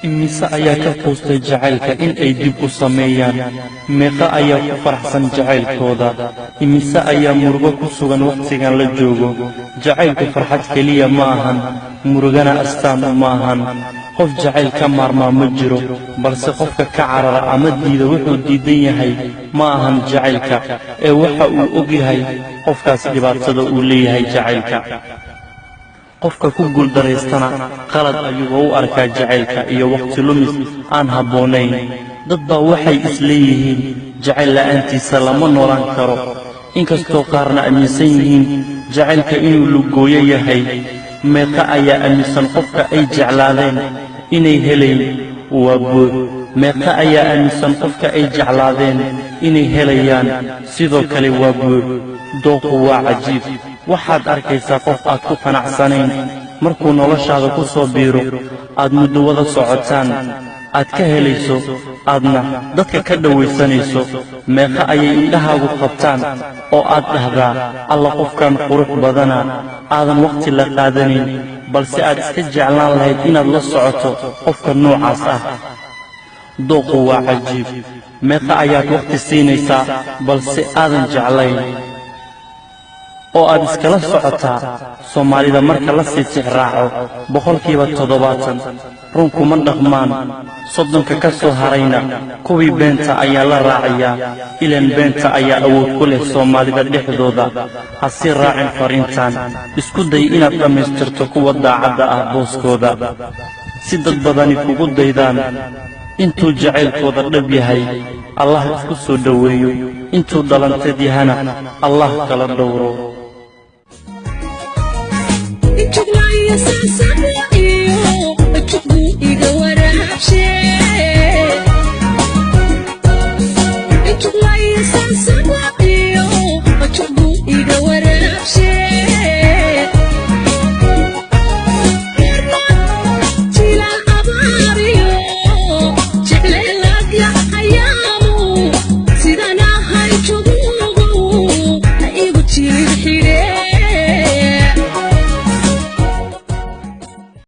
Imise ayaa ka quustay jacaylka in ay dib u sameeyaan? Meeqa ayaa ku faraxsan jacaylkooda? Imise ayaa murugo ku sugan wakhtigan la joogo? Jacaylku farxad keliya ma ahan, murugana astaan uma ahan. Qof jacayl ka maarmaa ma jiro, balse qofka ka carara ama diida wuxuu diidan yahay ma ahan jacaylka, ee waxa uu og yahay qofkaas dhibaatada uu leeyahay jacaylka. Qofka ku guuldaraystana qalad ayuuba u arkaa jacaylka iyo wakhti lumis aan habboonayn. Dad baa waxay isleeyihiin jacayl la'aantiisa lama noolaan karo, inkastoo qaarna aaminsan yihiin jacaylka inuu lugooyo yahay. Meeqa ayaa aaminsan qofka ay jeclaadeen inay helayn? Waa buux. Meeqa ayaa aaminsan qofka ay jeclaadeen inay helayaan? Sidoo kale waa buux. Dooqu waa cajiib. Waxaad arkaysaa qof aad ku qanacsanayn markuu noloshaada ku soo biiro, aad muddo wada socotaan, aad ka helayso, aadna dadka ka dhowaysanayso. Meeqa ayay indhahaagu qabtaan oo aad dhahdaa, "Alla, qofkan qurux badana," aadan wakhti la qaadanayn, balse aad iska jeclaan lahayd inaad la socoto qofka noocaas ah. Dooqu waa cajiib. Meeqa ayaad wakhti siinaysaa balse aadan jeclayn oo aad iskala socotaa? Soomaalida marka la sii tixraaco, 70% run kuma dhaqmaan. 30-ka ka soo harayna kuwii beenta ayaa la raacayaa, ilaan beenta ayaa awood ku leh Soomaalida dhexdooda. Ha si raacin fariintan. Isku day inaad dhammaystirto kuwa daacadda ah booskooda, si dad badani kugu daydaan. Intuu jacaylkooda dhab yahay Allah isku soo dhoweeyo, intuu dhalanteed yahana Allah kala dhowro. Jigla iyo saasabla.